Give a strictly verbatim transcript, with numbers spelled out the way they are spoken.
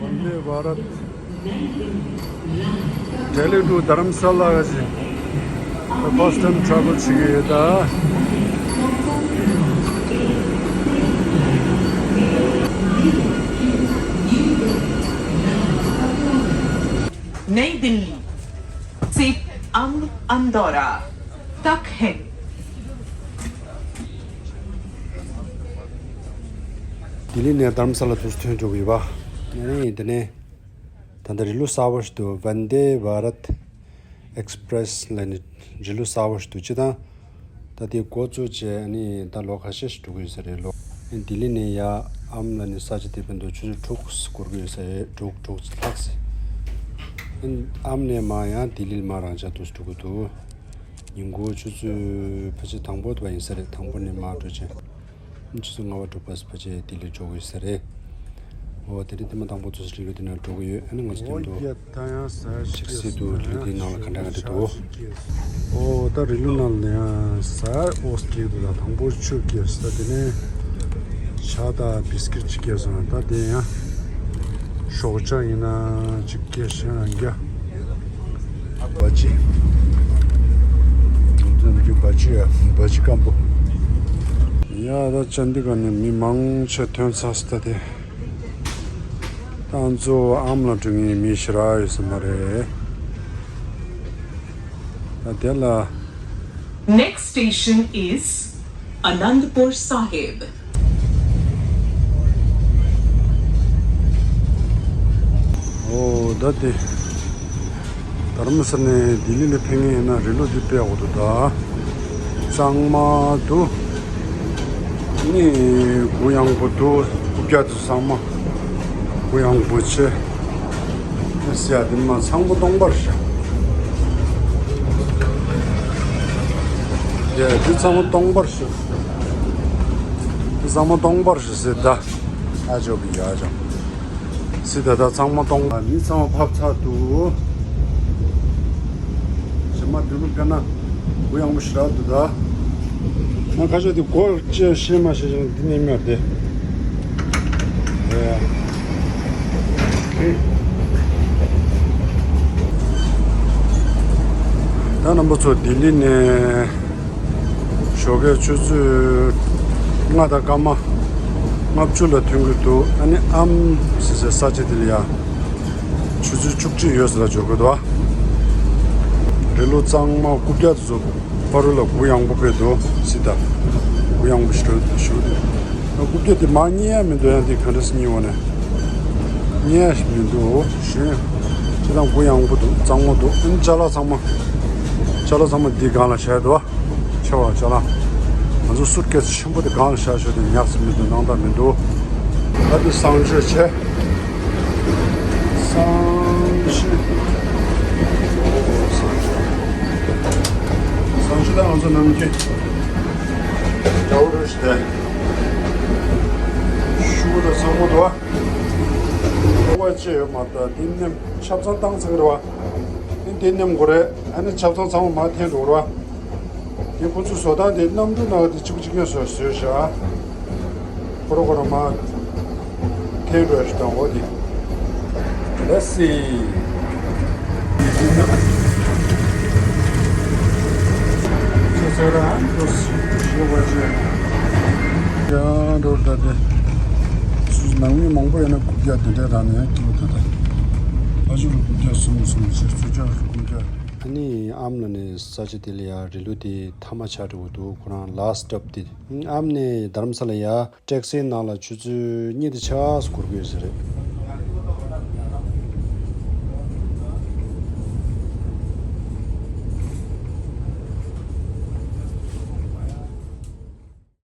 Vande Bharat, Delhi to Dharamsala ག་ཅིག་first time travel བྱེད་ཀྱི་ཡོད་ད། नई दिल्ली से अम अंदौरा तक है। ལྡི་ལི་ནས་དྷ་རམ་ས་ལ་དུ་ཐོན་འགྲོ་གི་ཡོད་པ། ཨ་ནི་དེ་ནས་ད་ལྟ་རི་ལུ་གསར་པ་ཞིག་འདུག Vande Bharat Express ལབ་ནས་རི་ལུ་གསར་པ་ཞིག་འདུག་སྤྱིར་བཏང་ད་དེ་འགོ་བཙུགས་བྱས། ཨ་ནི་ད་ལོ་ཁ་ཤས་ཤིག་འགྲོ་གི་ཡོད་ས་རེད། ལོ་ཨ་ནི་ལྡི་ལི་ནས་ཡར་ཨམ་ལབ་ནས་ས་ཆ་དེ་བར་དུ་ཆུ་ཚོད་དྲུག་འགོར་གི་ཡོད་ས་རེད། དྲུག་དྲུག་ལྷག་ཙམ། ཨ་ནི་ཨམ་ནས་མར་ཡང་ལྡི་ལི་མར་རང་འཇགས་འདུག་འགྲོ་གི་འདུག་ཉིན་གུང་ཆུ་ཚོད་ཕལ་ཆེར་དང་པོ་དེ་བ་ཡིན་ས་རེད། དང་པོ་ནས་མར་འགྲོ་བྱས། ཆུ་ཚོད་ལྔ་པ་དྲུག་པ་ཕལ་ཆེར་ལྡི་ལི་འགྲོ་དགོས་ས་རེད། འོ་དེ་རིང་ཐེངས་མ་དང་པོ་ཚོ་རི་ལུ་དེ་ནང་འགྲོ་གི་ཡོད། ཨ་ནི་ང་ཚོ་མཉམ་དུ་ཅིག་སེ་དུ་རི་ལུ་དེའི་ནང་ལ་ག་འདྲ་ག་འདྲ་འདུག་འོ་ད་རི་ལུ་ནང་ལ་ཡང་ཟ་འོ་སྐྱེས་འདུག་ད་དང་པོ་ཆུ་སྐྱེས་ས། དེ་ནས་ཇ་དང་བིས་ཀིཊ་ཅིག་སྐྱེས་སོང་། ད་དེ་ཡང་ཞོགས་ཇ་ཡིན་ན་ཅིག་སྐྱེས་ཤིང་རང་རྒྱ། བ་ཅི། འཛམ་གྱི་བ་ཅི་ཡ། བ་ཅི་སྐམ་པོ། ཡ་ད་ཅན་དི་ག་ནས་མི་མང་ཆེ་ཐོན་ཚར་སོང་། ད་དེ་ད་གཙོ་བོ་ཨམ་ལ་འགྲོ་མཁན་མི་ཞེ་དྲག་ཡོད་ས་མ་རེད། ད་དེ་ལ། Next station is Anandpur Sahib. ཨོ་ད་དེ་དྷ་རམ་ས་ལ་ནས་ལྡི་ལི་ལ་ཕེབས་མཁན་ཡིན་ན་རི་ལུ་འདི་ཕེབས་དགོས་འདུག་ད་གཙང་མ་འདུག་ནི་གུ་ཡངས་པོ་འདུག་རྐུབ་བཀྱག་དེ་ཚང་མ་གུ་ཡངས་པོ་བྱས། ཨ་ཟེ་ཡ་དེ་མ་ཚང་པོ་སྟོང་པར་བཞག་ཡ་དེ་ཚང་མ་སྟོང་པར་བཞག་དེ་ཚང་མ་སྟོང་པར་བཞག་ཟེར་ད། ཨ་ཅོ་བི་ཡ་ཅོ། སི་ད་ད་ཚང་མ་སྟོང་པ། མི་ཚང་མ་ཕབ་ཚར་འདུག་ཞེ་མ་དུས་ལུགས་དཔེར་ན་གུ་ཡངས་པོ་ཞེ་དྲག་འདུག་ད་མ་ཁ་ཤས་དེ་སྒོ་ཅེས་ཤེས་མ་ཤེས་ཤིང་འདི་ནས་མེད་དེ། ཨེ། ད་རྣམ་པ་ཚོ་ལྡི་ལི་ནས། ཞོགས་ཀས་ཆུ་ཚོད་ལྔ་དང་སྐར་མ་ལྔ་བཅུ་ལ་ཐོན་གྱི་འདུག་ཨ་ནི་ཨམ་ཟེར་སའི་ས་ཆ་དེ་ལ་ཡ་ཆུ་ཚོད་བཅུ་གཅིག་ཡོལ་ས་ལ་འབྱོར་གྱི་འདུག་རི་ལུ་གཙང་མ་རྐུབ་བཀྱག་དེ་ཚོ་ཕ་རོལ་ལ་གུ་ཡངས་པོ་དཔེ་འདུག་སི་ད་གུ་ཡངས་པོ་ཞིག་འགྲོ་ཞུ་དེ། རྐུབ་བཀྱག་དེ་མར་རྙེད་ཡ་མི་འདུག་ཡང་དེ་ག་འདྲ་སེ་རྙེད་འོང་ནས། རྙེད་ཡ་ཞིག་མི་འདུག་ཞུ་ཡ། ཁྱེད་རང་གུ་ཡངས་པོ་འདུག་གཙང་མོ་འདུག་ཨ་ནི་ཅ་ལག་ཚང་མ། ཅ་ལག་ཚང་མ་འདི་སྒང་ལ་བཞག་འདུག་ཆེ་བ་ཅ་ལག་ང་ཚོ་སུཊ་ཀེ་སི་ཆེན་པོ་དེ་སྒང་ལ་བཞག་ཞོར་དུ་ཉག་ཙམ་མི་འདུག་སྣང་དག་མི་འདུག་ད་དེ་གསང་སྤྱོད་བྱས། གསང་སྤྱོད། གསང་སྤྱོད་ད་ང་ཚོ་ནམ་རྒྱུན་རྒྱ་བོ་རུ་ཞིག་དེ་ཤུ་གུ་ད་ཚང་མ་འདུག་ཨ། ཨོ་བ་ཅི་ཡོད་མ་ད་དེ་ནེམ་ཆབ་གསང་བཏང་ཚར་གི་རེད་བ། དེ་དེ་ནེམ་དགོས་རེད། ཨ་ནི་ཆབ་གསང་ཚང་མ་མར་འཐེན་འགྲོ་གི་རེད་བ། དེ་ཁོ་ཚོའི་བཟོ་སྟངས་དེ་གནམ་གྲུ་ནང་དེ་གཅིག་པ་གཅིག་རྐྱང་བཟོས་བཟོས་བཞག་ཁོ་རང་ཁོ་རང་མར་འཐེན་འགྲོ་ཡ་ཞིག་དང་འོ་དེ། Let's see. ཁྱེད་ཚོ་རང་ཁོ་ཞེས་པ་བྱས། ཡང་འགྲོ་ད་དེ། སུ་ནང་མི་མང་པོ་ཡོད་ན་རྐུབ་བཀྱག་དེ་འདྲ་རང་ནས་ཡང་སྐྱིད་པོ་ད་ད། ཨ་ཅོ་ལ་རྐུབ་བཀྱག་གསུམ་གསུམ་ཟེར་ཚུར་བཀྱག་རྐུབ་བཀྱག་ཨ་ནི་ཨམ་ལ་ནས་ས་ཆ་དེ་ལ་ཡ་རི་ལུ་དེ་མཐའ་མ་ཆགས་འགྲོ་གི་འདུག་ཁོ་རང་ལ་སི་ཊོབ་དེ། ཨམ་ནས་དྷ་རམ་ས་ལ་ཡ་ཊེག་སིའི་ནང་ལ་ཆུ་ཚོད་གཉིས་དང་ཕྱེད་ཀ་འགོར་གྱི་ཡོད་ས་རེད།